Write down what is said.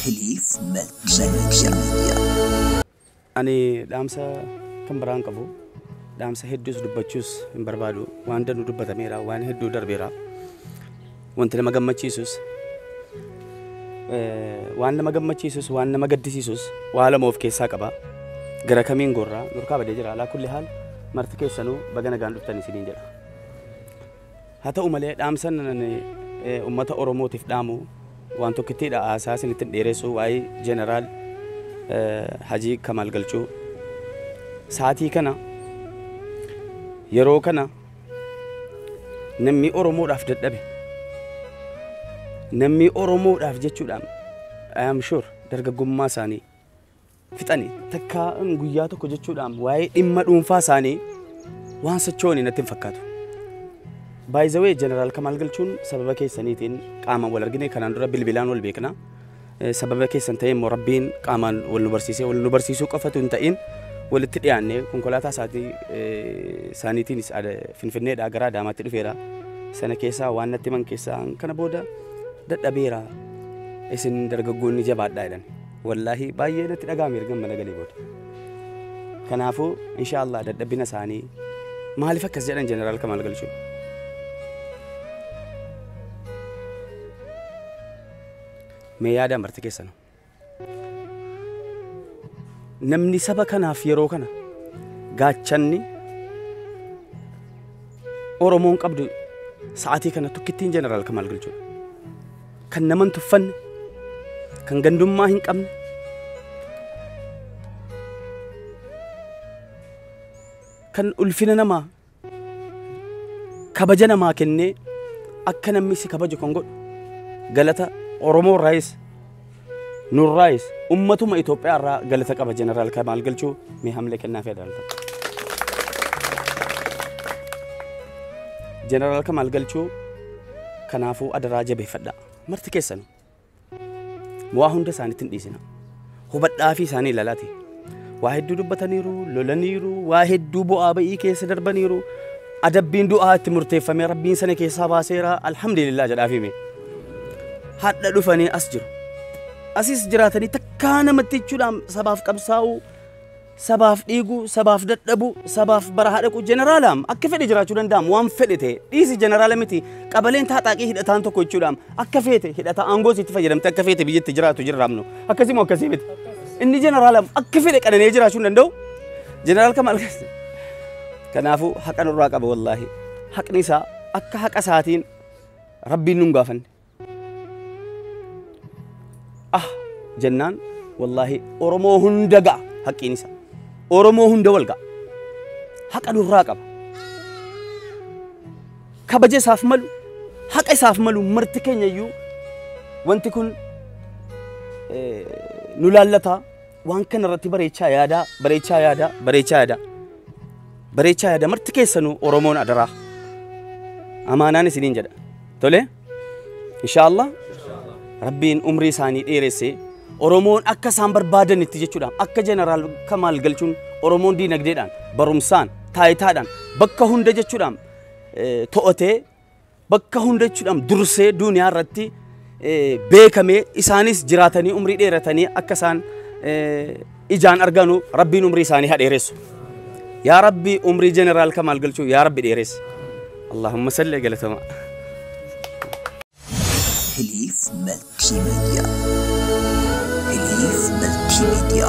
Hiliif Multimedia. Ani dhaamsa kan biraan qabu, dhaamsa hedduus dubbachuus hin barbaadu. Waan danuu dubbatameera, waan hedduu darbeera. Wanti nama gammachiisus, waan nama gammachiisus, waan nama gaddisiisus waa lama of keessaa qaba. Gara kamiin gorraa nurkaa badee jira. Alaa kulli haal marti keessanuu baga nagaan dhuftan isiniin jedha. Haa ta'u malee dhaamsan uummata Oromootiif dhaamu waan tokkittiidha. Haasaa isinitti dheeressu waa'ee Jeneraal Hajii Kamaal Galchuu. Saatii kana yeroo kana namni Oromoodhaaf dadhabe, namni Oromoodhaaf jechuudhaan I am sure dargaggummaa isaanii fixanii takka guyyaa tokko jechuudhaan waa'ee dhimma dhuunfaa isaanii waan socho'an natti hin fakkaatu. By the way, Jeneraal Kamaal Galchuun sababa keessaniitiin qaamaan wal argine, kanaan dura bilbilaan wal beekna. Sababa keessan ta'e immoo Rabbiin qaamaan wal nu barsiisee, wal nu barsiisuu qofatu hin ta'in walitti dhiyaanne konkolaataa isaaniitiinis Finfinneedhaa gara Adaamaatti dhufeera. Sana keessaa waan natti himan keessaa kana booda dadhabeera, isin dargaggoonni jabaadhaa jedhan. Wallaahi baay'ee natti dhaga'ame erga mana galee booda. Kanaafuu inshaallah dadhabina isaanii maaliif akkas jedhan Jeneraal Kamaal Galchuu? Mee yaada marti keessan. Namni saba kanaaf yeroo kana gaachanni Oromoon qabdu sa'aatii kana tokkittiin Jeneraal Kamaal Galchuudha. Kan nama hin tuffanne, kan gandummaa hin qabne, kan ulfina namaa kabaja namaa kennee akka namni si kabaju kan godhu galata Oromoo irraayis nurraayis ummatuma Itoophiyaa irraa galata qaba Jeneraal Kamaal Galchuu. Mee hamlee kennaa fi adaalata. Jeneraal Kamaal Galchuu kanaafuu adaraa jabeeffadhaa. Marti keessanu waa hunda isaaniitti hin dhiisina. Hubadhaa fi isaanii ilalaati. Waa hedduu dubbataniiru, lolaniiru, waa hedduu bu'aa ba'ii keessa darbaniiru. Adabbiin du'aa itti murteeffamee Rabbiin sana keessaa baaseera. Alhamdulillah jedhaaf hime. Hadha dhufanii as jiru. Asis jiraatanii takkaa namatti jechuudhaan sabaaf qabsaa'uu, sabaaf dhiiguu, sabaaf dadhabuu, sabaaf bara dhaqu jeneraalaam akka fedhe jiraachuu danda'am waan fedhe ta'e dhiisi jeneraala miti qabaleen taaxaaqii hidhataan tokko jechuudhaan akka feete hidhata aangoo itti fayyadamte akka feete biyyatti jiraatu jirraamnu akkasii moo akkasii miti. Inni jeneraalaam akka fedhe qananee jiraachuu hin danda'u. Jeneraal Kamaal kanaafuu haqa nurraa qaba wallaahi. Haqni isaa akka haqa isaatiin Rabbiin nun gaafanne. Ah jennaan wallaahi Oromoo hunda ga'a haqqiin isaa. Oromoo hunda wal ga'a. Haqa nurraa qaba. Kabaja isaaf malu, haqa isaaf malu marti keenya iyyuu wanti kun nu laallataa waan kana irratti bareechaa yaadaa, bareechaa yaadaa, bareechaa yaadaa. Bareechaa yaada marti keessanuu Oromoon adaraa. Amaanaan isiniin jedha. Tole? Inshaallah Rabbiin umrii isaanii dheeressee Oromoon akka isaan barbaadanitti jechuudhaan akka Jeneraal Kamaal Galchuun Oromoon diinagdeedhaan, barumsaan, taayitaadhaan bakka hunda jechuudhaan to'atee bakka hunda jechuudhaan dursee duniyaa irratti beekamee isaanis jiraatanii umrii dheeratanii akka isaan ijaan arganu Rabbiin umrii isaanii haa dheeressu. Yaa Rabbi umrii Jeneraal Kamaal Galchuu yaa Rabbi dheeressi. Allahumma salli galatama. Hiliif Multimedia. Hiliif Multimedia.